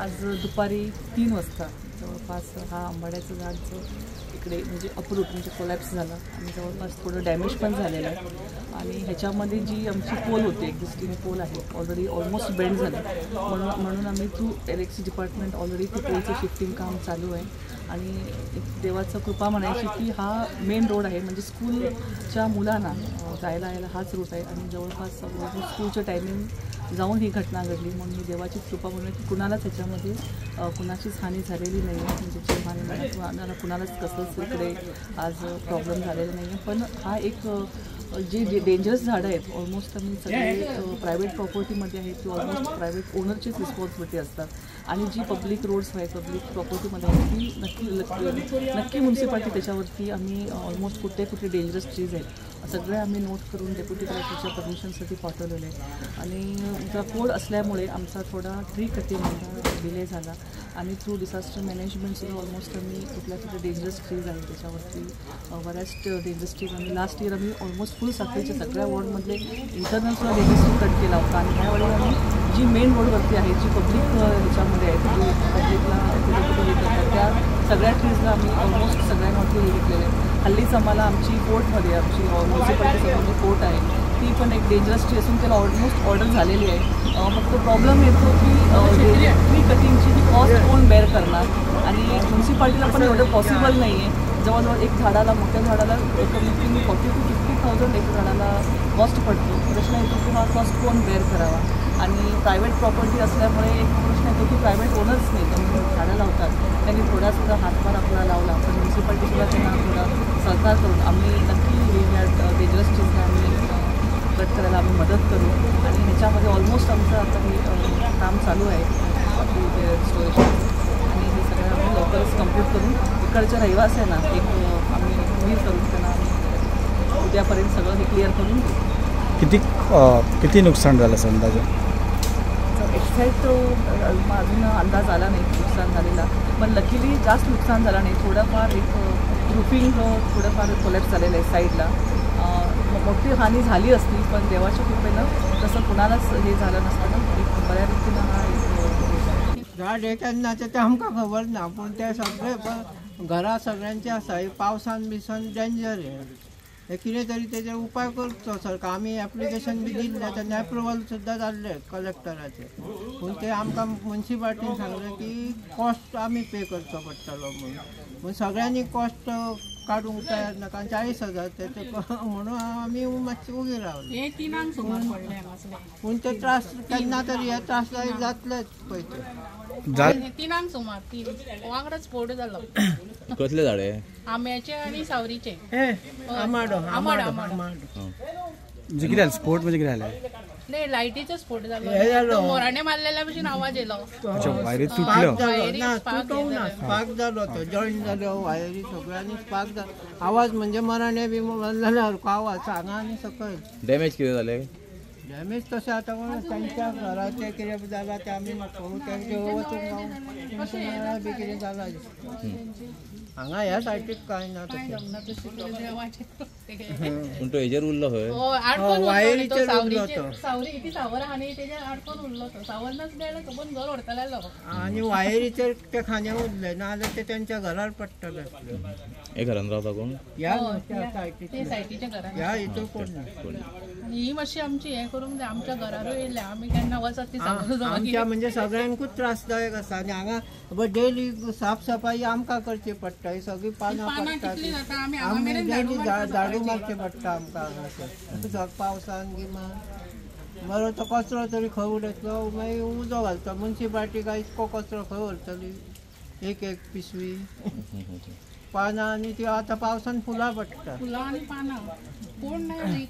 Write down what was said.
आज दुपारी 3 वाजता जवळपास हा आंबाड्याचं झाड जो इकडे म्हणजे अप्रूट म्हणजे कोलॅप्स झाला आणि जवळपास थोडं डॅमेज पण झालेलं आहे. आणि ह्याच्यामध्ये जी आमची पोल होती, एक्झिस्टिंग पोल आहे, ऑलरेडी ऑलमोस्ट बेंड झालं, म्हणून आम्ही थ्रू इलेक्ट्रिसिटी डिपार्टमेंट ऑलरेडी ती पोलचं शिफ्टिंग काम चालू आहे. आणि एक देवाचं कृपा म्हणायची की हा मेन रोड आहे, म्हणजे स्कूलच्या मुलांना जायला यायला हाच रूट आहे आणि जवळपास स्कूलचं टायमिंग जाऊन ही घटना घडली. म्हणून ही देवाचीच कृपा म्हणून की कुणालाच ह्याच्यामध्ये कुणाचीच हानी झालेली नाही आहे, म्हणजे जीवहानी म्हणा किंवा कुणालाच कसंच इकडे आज प्रॉब्लेम झालेला नाही आहे. पण हा एक जे डेंजरस झाडं आहेत ऑलमोस्ट आम्ही सगळे प्रायव्हेट प्रॉपर्टीमध्ये आहेत ती ऑलमोस्ट प्रायव्हेट ओनरचीच रिस्पॉन्सिबिलिटी असतात आणि जी पब्लिक रोड्स आहेत पब्लिक प्रॉपर्टीमध्ये आहेत ती नक्की नक्की म्युन्सिपाल्टी त्याच्यावरती आम्ही ऑलमोस्ट कुठे कुठे डेंजरस ट्रीज आहेत सगळे आम्ही नोट करून डेप्युटी कलेक्टरच्या परमिशनसाठी पाठवलेले आहे. आणि कोड असल्यामुळे आमचा थोडा ट्री कटिंग डिले झाला आणि थ्रू डिझास्टर मॅनेजमेंटसुद्धा ऑलमोस्ट आम्ही कुठल्या कुठे डेंजरस ट्रीज आहेत त्याच्यावरती बऱ्याच डेंजरस ट्रीज आम्ही लास्ट इयर आम्ही ऑलमोस्ट फुल साखळीच्या सगळ्या वॉर्डमधले इंटरनलसुद्धा डेंजरस ट्री कट केला होता. आणि ह्यावेळी आम्ही जी मेन रोडवरती आहे, जी पब्लिक ह्याच्यामध्ये आहे, जी पब्लिकला कुठे कुठे हे करतात त्या सगळ्या ट्रीजला आम्ही ऑलमोस्ट सगळ्यांवरती हे घेतलेलं आहे. हल्लीच आम्हाला आमची कोर्टमध्ये आमची म्युन्सिपाल्टी जी कोर्ट आहे ती पण एक डेंजरस ट्री असून त्याला ऑलमोस्ट ऑर्डर झालेली आहे. फक्त प्रॉब्लेम येतो की ट्री कटिंगची ही कॉस्ट कोण बेअर करणार आणि म्युन्सिपाल्टीला पण एवढं पॉसिबल नाही आहे. जवळजवळ एक झाडाला, मोठ्या झाडाला कमीत कमी 40,000 to 50,000 एक झाडाला कॉस्ट पडतो. प्रश्न येतो की हा कॉस्ट कोण बेअर करावा आणि प्रायव्हेट प्रॉपर्टी असल्यामुळे एक प्रश्न येतो की प्रायव्हेट ओनर्स नाही त्यांनी झाडं लावतात त्यांनी थोडासुद्धा हातभार आपला लावला पण म्युन्सिपाल्टीसुद्धा त्यांना थोडा सहकार करून आम्ही नक्की या डेंजरस ट्रीजना आम्ही कट करायला आम्ही मदत करू. आणि ह्याच्यामध्ये ऑलमोस्ट आमचं आता हे काम चालू आहे रिस्टोरेशन आणि हे सगळं आम्ही लवकरच कम्प्लीट करून इकडच्या रहिवाशांना एक आम्ही क्लिअर करून त्यांना आम्ही उद्यापर्यंत सगळं हे क्लिअर करून देऊ. किती किती नुकसान झालं असं अंदाजे? एक्झॅक्ट अजून अंदाज आला नाही नुकसान झालेला, पण लकीली जास्त नुकसान झालं नाही. थोडंफार एक रुफिंग थोडंफार कोलॅप्स झालेलं आहे साईडला, मोठी हानी झाली असती पण देवाच्या कृपेनं तसं कुणालाच हे झालं नसताना एक बऱ्या रीतीनं हा एक झाड हे केन्ना तें आमकां खबर ना, पूण ते सगळे घरां सगळ्यांचे आसा, पावसान बिसान डेंजर हे कितें तरी तेजेर उपाय करचो सरकार. आमी एप्लिकेशन बी दिल्लें तेन्ना एप्रुवल सुद्दां जाल्लें कलेक्टराचें, पूण ते आमकां म्युन्सिपाल्टीन सांगलें की कॉस्ट आमी पे करचो पडटलो म्हणून, पूण सगळ्यांनी कॉस्ट काडूंक तयार ना, कारण 40,000 ते म्हणून आमी मातशे उगी रावले. पूण ते त्रास केन्ना तरी हे त्रास जातलेच पळय ते. 3 सुमार 3 वांगडाच स्फोट जालो. कसले झाडे? आंब्याचे आणि सावरीचे. आमाडो आमाडो म्हणजे कितें स्फोट म्हणजे कितें जालें? नाही, लायटीचो स्फोट जालो, मोराणे मारलेल्या भशेन आवाज येयलो. वायरी तुटल्यो ना, तुटोंक ना, स्पार्क जालो तो, जॉईन जालो वायरी सगळ्यांनी स्पार्क जालो. आवाज म्हणजे मराणे बी मारलेल्या सारको आवाज हांगा आनी सकयल. डॅमेज कितें जालें? डॅमेज तशें आतां तांच्या घराचें कितें जालां तें आमी तांचे वचून बी कितें जालां हांगा ह्या सायडीक कांय ना तशें. पूण तो हेजेर उरलो खंय? वायरीचेर उरलो तो, आनी वायरीचेर ते खांदे उरले ना जाल्यार ते तेंच्या घरार पडटलें आसलें. हे घरान रावता कोण? ह्या ह्या हितून कोण ना. ही मातशी आमची हें करूंक जाय, आमच्या घरारूय येयल्या, आमी केन्ना वचत ती सांगूंक आमच्या म्हणजे सगळ्यांकूच त्रासदायक आसा. आनी हांगा डेली साफ सफाई आमकां करची पडटा, ही सगळीं पानां पडटा, आमी डेली झाडू मारचें पडटा आमकां हांगासर पावसान गिमान. बरो तो कचरो तरी खंय उडयतलो, मागीर उजो घालता म्युन्सिपाल्टी काय इतको कचरो खंय व्हरतली? एक एक पिशवी पानां आनी ती आतां पावसान फुलां पडटा, फुलां आनी पानां कोण नाही.